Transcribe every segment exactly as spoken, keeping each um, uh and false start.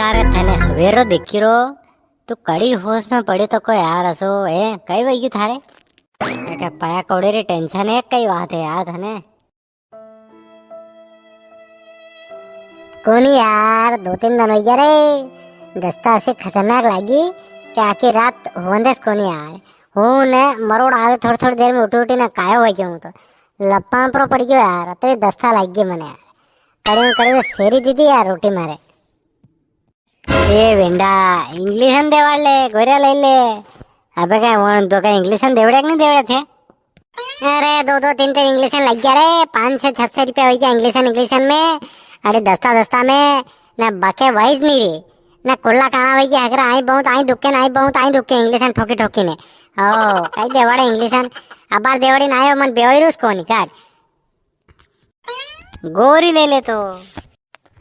अरे थने हवेरो देखी रो, तू कड़ी होश में पड़ी तो कोई यार असो, ए, कई वई गयो थारे? अरे पाया कोड़े री tension है, कई बात है यार थने? कोनी यार, दो तीन दन वई गया रे, दस्ता असी खतरनाक लागी कि आखी रात होंदेस कोनी यार। हूँ ने मरोड़ आवे थोड़ी थोड़ी देर में उठी उठी ने कायो वई गयो हूँ तो। लपांपरो पड़ी गयो यार, अतरी दस्ता लागी गई मने यार। कड़े में कड़े में सेरी दीदी यार रोटी मारे। ए वेंडा, इंग्लिशन देवाड़ ले, गोरिया ले ले। अबे का वण तो का इंग्लिशन देवड़े कि नी देवड़े थे? अरे दो दो तीन तीन इंग्लिशन लग गया रे, पाँच से छह सौ रुपया हो गया इंग्लिशन, इंग्लिशन में। अरे दस्ता दस्ता में ना बाके वाइज नी रे, ना कुल्ला काना हो गया, हकरा आई बहुत आई दुखे ना आई बहुत आई दुखे इंग्लिशन ठोकी ठोकी ने। ओ, कई देवाड़े इंग्लिशन, अबार देवाड़ी ना आयो मन बेवई रूस कोनी काट। गोरी ले ले तो।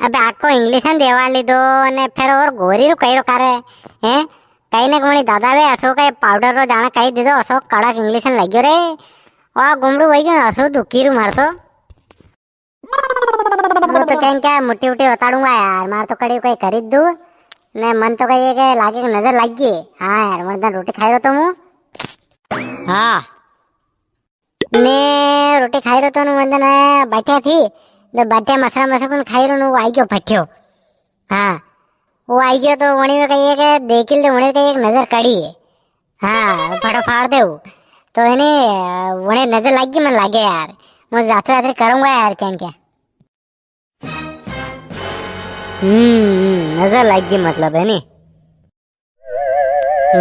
अबे आको इंग्लिशन देवा ली दो ने फिर और गोरी रू कई रो कारे, हैं? कई ने कोनी दादा वे असो कई पाउडर रो जाना कई दे दो, असो कड़क इंग्लिशन लग्यो रे। वा गुमड़ू वई गयो, असो दुखी रू मार तो। मु तो कई क्या मुट्ठी उट्ठी बताड़ूंगा यार, मार तो कड़ी कोई खरीद दू। ने मन तो कई के लागे कि नजर लग गई। हाँ यार, मर्दन रोटी खाई रो तो मु। हाँ। ने रोटी खाई रो तो नु वंदन बाटिया थी, तो बाटिया मसरा मसरा कुन खाई रो नु, वो आई गयो फट्यो। हाँ, वो आई गयो तो वणी में कही है कि देखी ले, वणी में कही एक नजर कड़ी है। हाँ, फटो फाड़ दे वो। तो है नी, वणी नजर लग गई, मन लागे यार। मुझे जातरा जातरी करूंगा यार, क्या क्या। हम्म, हम्म, नजर लग गई मतलब, है नी?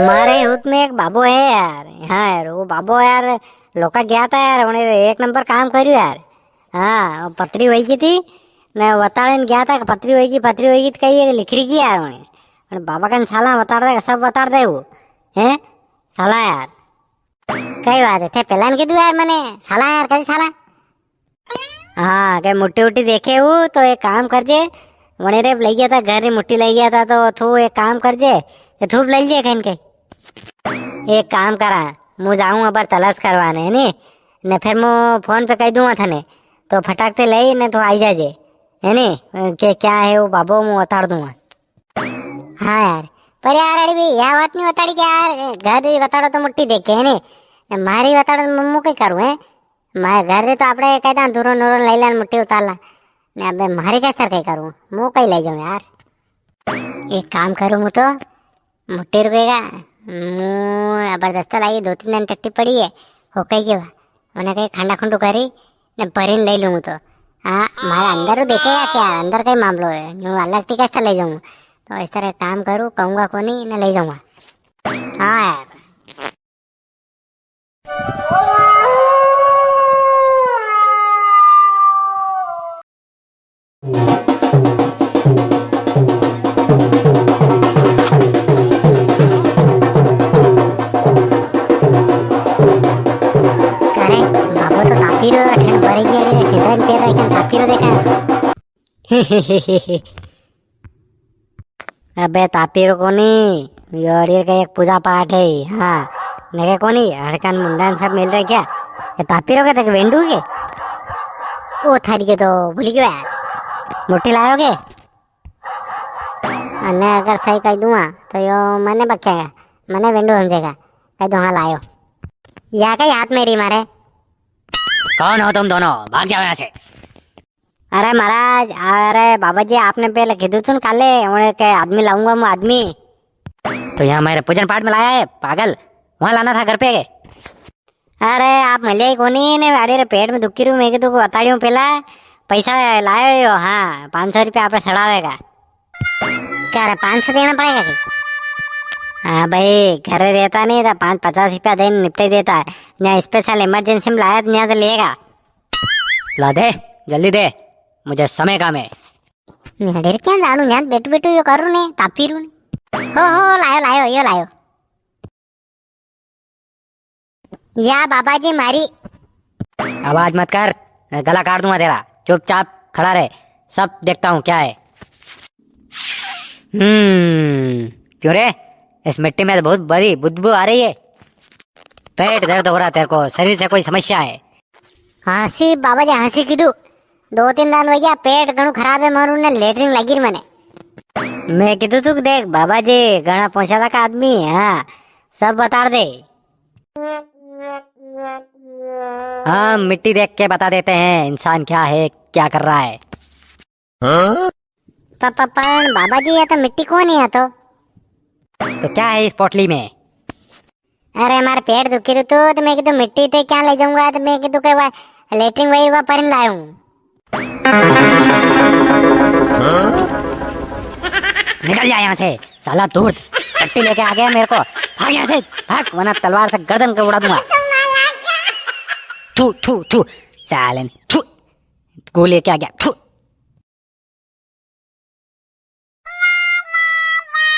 मारे हुत में एक बाबो है यार। हाँ यार, वो बाबो यार, लोका गया था यार, उन्हें एक नंबर काम करियो यार। हाँ, वो पतरी वई गई थी, ने वताड़े ने गया था, पतरी वई गई, पतरी वई गई, तो कही है, लिख रही की यार उन्हें। उन्हें बाबा का साला वताड़ दे, सब वताड़ दे वो। हैं? साला यार। कई बात है, थे पेला ने कीधु यार मने, साला यार, कई साला? हाँ, के मुट्ठी उट्ठी देखे हूँ, तो एक काम करजे, वणे रे लई गया था, घर री मुट्ठी लई गया था, तो थू एक काम करजे, ये थूप लई जे कहीं के। एक काम करा, मु जाऊँ अबार तलाश करवाने, है नी? ने फिर मु फोन पे कही दूंगा थने, तो फटाक ते लई ने तो आई जाजे, है नी? के क्या है वो बाबो, मु वताड़ दूंगा। हाँ यार, पर यार अड़ी भी या बात नी वताड़ी के यार, घर री वताड़ो तो मुट्ठी देखे, है नी? ने मारी वताड़ो तो मु कई करूँ, है? मारे घर रे तो आपड़े कहता दूरो नूरो लई लान मुट्ठी उतार ला। ने अबे मारे कैसर कई करूँ? मु कई लई जाऊँ यार। एक काम करूँ मु तो, मुट्ठी रुकेगा। मु जबरदस्त लाई दो तीन दिन टट्टी पड़ी है। हो कई के उन्हें कई खंडा खुंडू करी, ने भरीन लई लूँ तो। हाँ, मारे अंदर देखे या क्या? अंदर कई मामलो है। न्यू अलग थी कैसे लई जाऊँ? तो इस तरह काम करूँ, कहूँगा कोनी, ने लई जाऊँगा। हाँ यार। अरे, बाबू तो तापी रो, ठंड पड़ गई, अरे, सिंदरन पैर रखे, तापी रो देखा। अबे तापी रो कोनी, यो अड़ीर का एक पूजा पाठ है, हाँ। नके कोनी, हड़कन मुंडन सब मिल रहे क्या? ये तापी रो के तक वेंडू के? ओ थारी के तो भूली गयो यार। मुट्ठी लायो के? अने अगर सही कह दूंगा, तो यो मने बखेगा, मने वेंडू समझेगा। कह दूं, हाँ लायो। या कई हाथ में री मारे। कौन हो तुम दोनों? भाग जाओ यहाँ से। अरे महाराज, अरे बाबा जी, आपने पहले कीधु तुन काले, उन्हें के आदमी लाऊंगा मैं, आदमी। तो यहाँ मेरे पूजन पाठ में लाया है, पागल? वहाँ लाना था घर पे के। अरे आप मिले ही कोनी ने, अरे रे पेट में दुखी रू, मैं कीधु को बताड़ियो पहला, पैसा लायो यो, हाँ, पाँच सौ रुपया आपने सड़ावेगा। क्या रे, पाँच सौ देना पड़ेगा कि? हाँ भाई, घर रहता नहीं था, पाँच पचास रुपया देने निपटे देता है। यहाँ special emergency में लाया तो यहाँ से लेगा। ला दे, जल्दी दे, मुझे समय काम है। मेरे क्या जानू, यहाँ बैठू बैठू यो करू ने, तापी रू ने। हो, हो, लायो, लायो, यो लायो। या बाबा जी मारी। आवाज मत कर, गला काट दूंगा तेरा। चुपचाप खड़ा रहे, सब देखता हूँ क्या है। हम्म, क्यों रे, इस मिट्टी में तो बहुत बड़ी बदबू आ रही है। पेट दर्द हो रहा तेरे को, शरीर से कोई समस्या है? हाँसी बाबा जी, हाँसी कीधु। दो तीन दिन हो गया, पेट घणो खराब है मारू ने, लेटरिन लगी री मने। मैं कीधु तू देख बाबा जी, घणा पोंछा का आदमी है, हाँ, सब बता दे। हाँ, मिट्टी देख के बता देते हैं, इंसान क्या है, क्या कर रहा है। हाँ? प-, प-, पण बाबा जी, ये तो मिट्टी कोनी है तो। तो क्या है इस पोटली में? अरे, मारे पेट दुखी रह्यो तो, तो मैं कीधु मिट्टी ते क्या ले जाऊंगा, तो मैं कीधु के वा लेटरिन वई वा भरीन लायो हूँ। निकल जा यहाँ से, साला धूर्त, टट्टी लेके आ गया मेरे को। भाग यहाँ से, भाग, वरना तलवार से गर्दन के उड़ा दूंगा। थू, थू, थू, साले, थू, गू लेके आ गया, थू।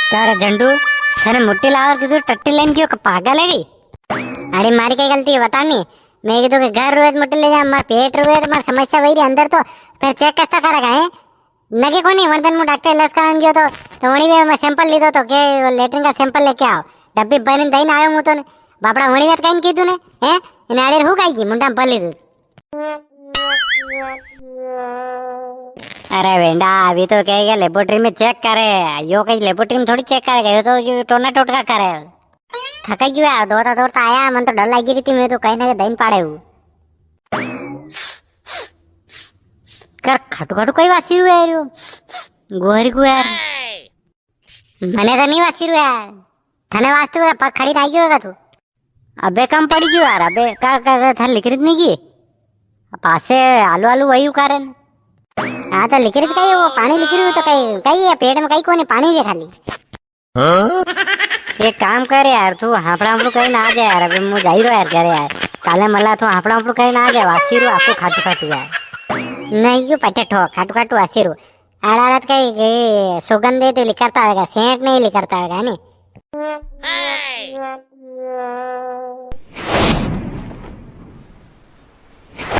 क्या रे झंडू, थने मुट्ठी लावर कीधु, टट्टी लेन क्यों, पागल है री? अरे मारी कई गलती है, बता नी। मैं कीधु के घर रोए तो मुट्ठी ले जा, मार पेट रोए तो मार समस्या वई री अंदर तो, फिर चेक कैसा करेगा, हैं? नगे कोनी, वण दन मु डॉक्टर इलाज कराने गयो तो, तो वणी में मैं सैंपल लीधो तो के लेटरिन का सैंपल लेके आओ। डब्बी भरीन दईन आयो मु तो ने। बापड़ा वणी में तो कई कीधु ने, हैं? इने आड़े हूँ कई की, मुंडा में भर लीधु। अरे वेंडा, अभी तो कहे के लेबोरेटरी में चेक करे, यो कई लेबोरेटरी में थोड़ी चेक करेगा, यो तो यो टोना टोटका करे। थका क्यों यार, दौड़ता दौड़ता आया, मन तो डर लगी रही थी, मैं तो कई ना कई दईन पाड़े हूँ। कर खाटू खाटू कई वासी रू है रो, गोहरी को यार। मने तो नी वासी रू यार, थने वास्तु का पग खड़ी रह गयो होगा तू। अबे कम पड़ी गयो यार, अबे कर कर कर थर लिख रही नी की। पासे आलू आलू वही कारण। हाँ तो लिख रही कई, वो पानी लिख रही हो तो कई, कई है पेट में कई कोनी, पानी है खाली। एक काम कर यार, तू हापड़ा हापड़ू करी ना आ जा यार, अबे मु जाई रो यार घरे यार। काले मला तू हापड़ा हापड़ू करी ना आ जा, वासी रू आपको खाटू खाटू यार। नहीं क्यों पटे ठो, खाटू खाटू वासी रू। आड़ा रात कई के सुगंध है तो लिकरता होगा, सेंट नहीं लिकरता होगा, है नी?